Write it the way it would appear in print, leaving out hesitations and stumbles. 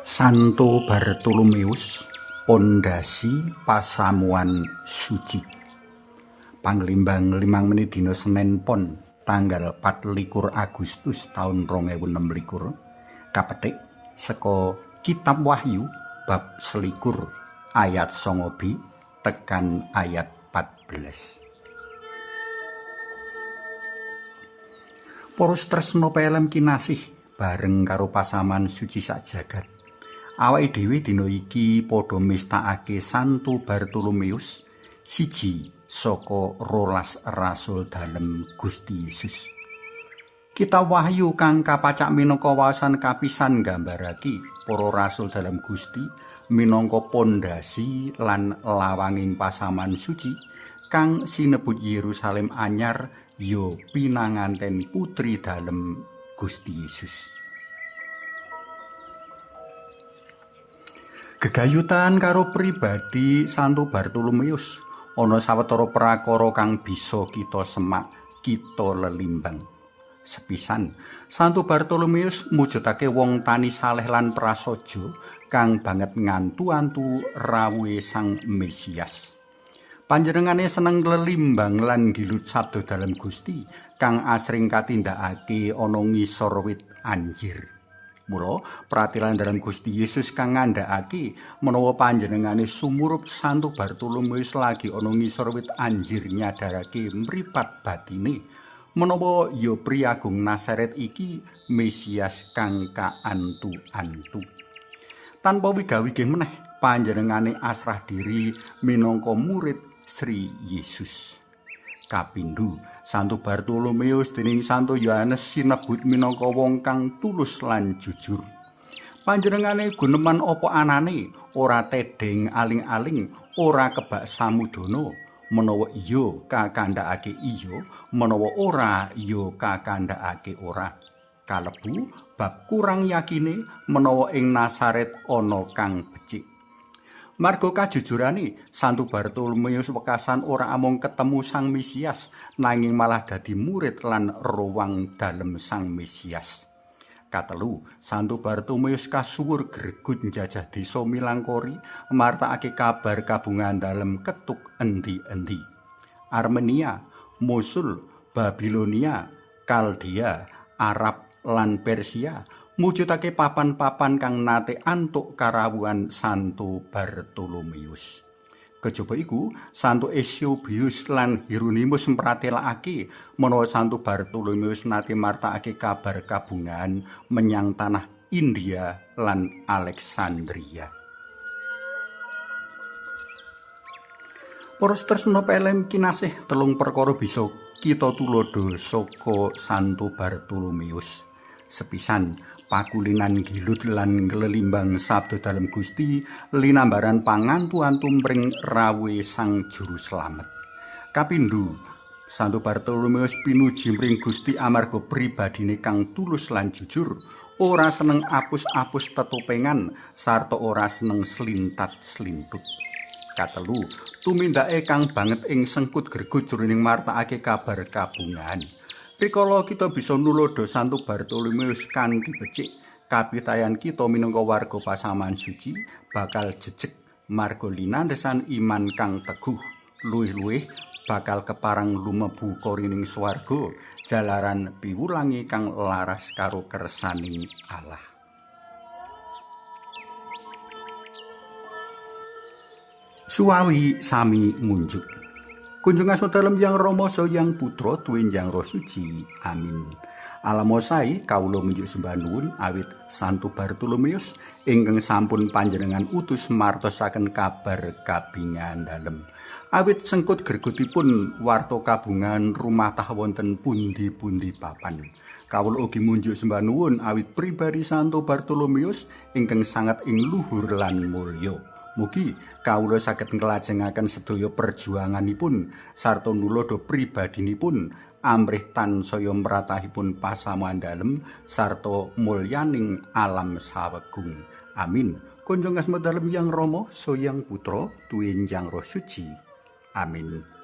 Santo Bartolomeus, pondasi Pasamuan Suci. Panglimbang 5 menit dina Senin Pon tanggal 24 Agustus taun 2026 kapetik saka Kitab Wahyu bab 21 ayat 9b tekan ayat 14. Poros tresna PLM kinasih bareng karo pasaman suci sak jagat. Awake dhewe dina iki padha mestakake Santo Bartolomeus, siji saka 12 rasul dalem Gusti Yesus. Kitab Wahyu kang kapacak minangka wawasan kapisan nggambarake para rasul dalem Gusti minangka pondasi lan lawanging pasaman suci kang sinebut Yerusalem anyar ya pinanganten putri dalem Gusti Yesus. Gegayutan karo pribadi Santo Bartolomeus ana sawetara prakara kang bisa kita semak, kita lelimbang. Sepisan, Santo Bartolomeus mujudake wong tani saleh lan prasaja kang banget ngantu-antu rawuhe Sang Mesias. Panjenengane seneng lelimbang lan gilut sabda dalem Gusti kang asring katindakake ana ngisor wit anjir. Mula pratilan dalem Gusti Yesus kang ngandhakake menawa panjenengane sumurup Santo Bartolomeus lagi ana ngisor wit anjir nyadarake mripat batine menawa ya priyagung Nazaret iki Mesias kang kaantu-antu. Tanpa wigah-wigih meneh panjenengane asrah diri minangka murid Sri Yesus. Kapindho, Santo Bartolomeus dening Santo Yohanes sinebut minangka wong kang tulus lan jujur. Panjenengane guneman apa anane, ora tedheng aling-aling, ora kebak samudana. Menawa iya kakandhakake iya, menawa ora ya kakandhakake ora. Kalebu bab kurang yakine menawa ing Nazaret ana kang becik. Marga kajujurane, Santo Bartolomeus wekasan ora amung ketemu Sang Mesias, nanging malah dadi murid lan rowang dalem Sang Mesias. Katelu, Santo Bartolomeus kasuwur gregut njajah desa Milangkori, martakake kabar kabungan dalem ketuk endi-endi. Armenia, Mosul, Babilonia, Kaldea, Arab lan Persia mujudake papan-papan kang nate antuk karawuhan Santo Bartolomeus. Kejaba iku, Santo Eusebius lan Hieronymus mratelakake menawa Santo Bartolomeus nate martakake kabar kabungahan menyang tanah India lan Alexandria. Para tresna PLM kinasih, telung perkara bisa kita tuladha saka Santo Bartolomeus. Sepisan, pakulinan gilut lan nglelimbang sabda dalem Gusti linambaran pangantu-antu mring rawuhe Sang Juru Slamet. Kapindho, Santo Bartolomeus pinuji mring Gusti amarga pribadine kang tulus lan jujur, ora seneng apus-apus tetopengan sarta ora seneng slintat-slintut. Katelu, tumindake kang banget ing sengkut gregut jroning martakake kabar kabungahan. Rikala kita bisa nuladha Santo Bartolomeus kanthi becik, kapitayan kita minangka warga pasaman suci bakal jejeg marga linandesan iman kang teguh, luwih-luwih bakal keparang lumebu korining swarga jalaran piwulange kang laras karo kersaning Allah. Suwawi sami ngunjuk. Kunjung asma dalem Yang Rama saha Yang Putra tuwin Yang Roh Suci. Amin. Alamosai kawula munjuk sembah nuwun awit Santo Bartolomeus ingkang sampun panjenengan utus martosaken kabar kabingan dalem. Awit sengkut gregutipun warta kabungan rumatah wonten pundi-pundi papan. Kawula ugi munjuk sembah nuwun awit pribadi Santo Bartolomeus ingkang sanget ing luhur lan mulya. Mugi kawula saged nglajengaken sedaya perjuanganipun sarta nuladha pribadinipun amrih tansaya mratahipun pasamuan dalem sarta mulyaning alam sawegung. Amin. Kunjung asma dalem Yang Rama, Sang Putra, tuwin Yang Roh Suci. Amin.